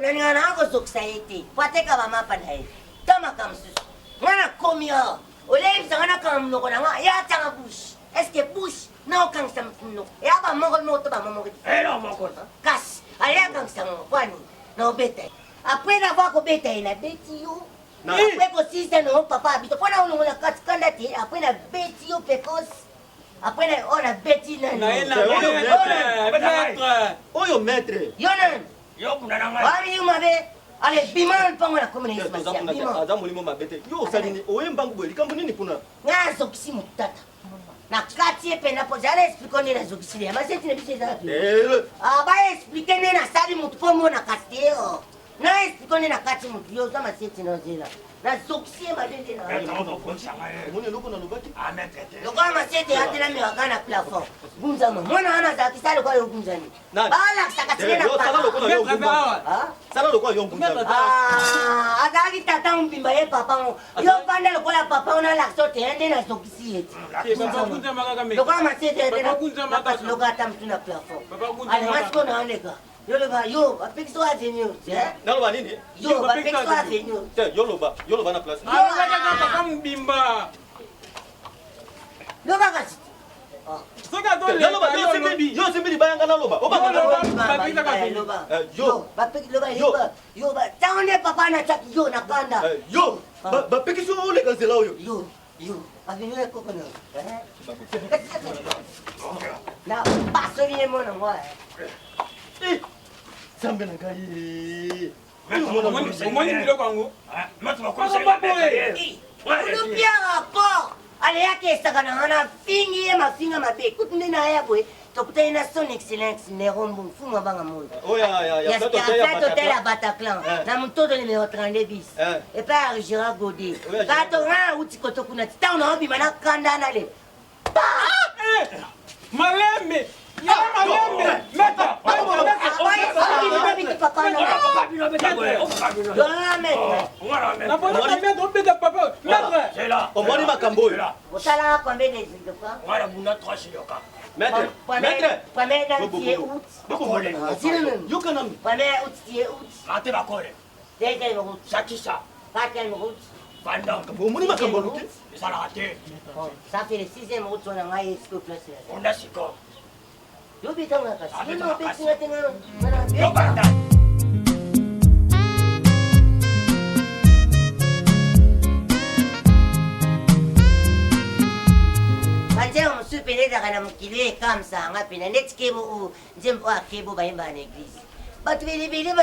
Nalinga na kozokisa ye te po ateka bamapa na ye to makambo mosusu. Nga nakomi awa oleyebisa nga nakanga monoko na nga, ye atianga bouche. Est ce que bouche na okangisa motu monoko eya bamoko moko to bamomoko? Kasi ale akangisa ngo po ani na obeta ye. Après d'avoir kobeta ye, nabeti yo. Après kosilisa nango papa abito mpo na olongola kati kanda te. Après nabeti yo pekos. Après na oyo nabeti nani? Oyo maître. Yo nani? Yo bunda na ngai. Wani yo mabe. Ale bima na lupango na komi na Yesu Masiya. Bima. Aza molimo mabe te. Yo osali nini? Oye mbangu boye likambo nini kuna? Nga azokisi motu tata. Na kati ye pena po zala explique nde nazokisi ye. Maseti na biso eza wapi? Ah ba explique nde nasali motu po mona kasi te. Na explique nde na kati motu yo oza maseti na nzela. Nazokisi ye mabe nde na. Omoni eloko nalobaki? Lokola masete atelami kaka na plafond. Gunzama. Mwana wana azalaki sala lokola yo gunzami. Balakisaka tine na sala lokola yo ngunzami. Azalaki tata mobimba ye papa ngo. Yo fanda lokola papa ngo nalakisa yo te nde nazokisi ye ti. Lokola masete atelami lokola ata motu na plafond. Ale nga sikoyo naoleka. Yo loba yo bapekisi oyo avenue te. Naloba nini? Yo bapekisi oyo avenue. Te yo loba, yo loba na place. Alobaka papa mobimba. Loba kasi. Soki azoleka yo osimbi, yo osimbi libaya nga naloba. Loba. Yo bapeki loba yo ba tango nde papa na tiaki yo na kanda. Yo bapekisi oyo oleka nzela oyo. Yo yo avenue ya koko na. Na pasoli ye mwana ngo. Nzambe na ngai. Omoni biloko yango? Olupia rapport aleyaki esaka na nga nafingi ye mafinga mabe kutu nde naya boye tokutani na son excellence Nero Mbungu fumu abanga moyo ya hotel ya Bataclan na mototo numero 32 bis epai ya Gérard Godet kato nga nauti koto kuna ti ntango naobima na kanda nale. Malembe ya malembe maître. Obeta papa maître. Omoni makambo oyo. Osalaka combien de fois? Maître, maître. Première dame qui est août. Yoka nanu. Première août qui est août. Deuxième route. Quatrième route. Omoni makambo oluki. Ça fait le sixième route wana ngai esiko place yo betanga kasi yo na obetinga te nga. Banzembo mosusu mpena ezalaka na mokili oyo ekamwisaka nga mpena neti kebo oyo nzembo oyo akebo bayembaka na eglise bato belebele.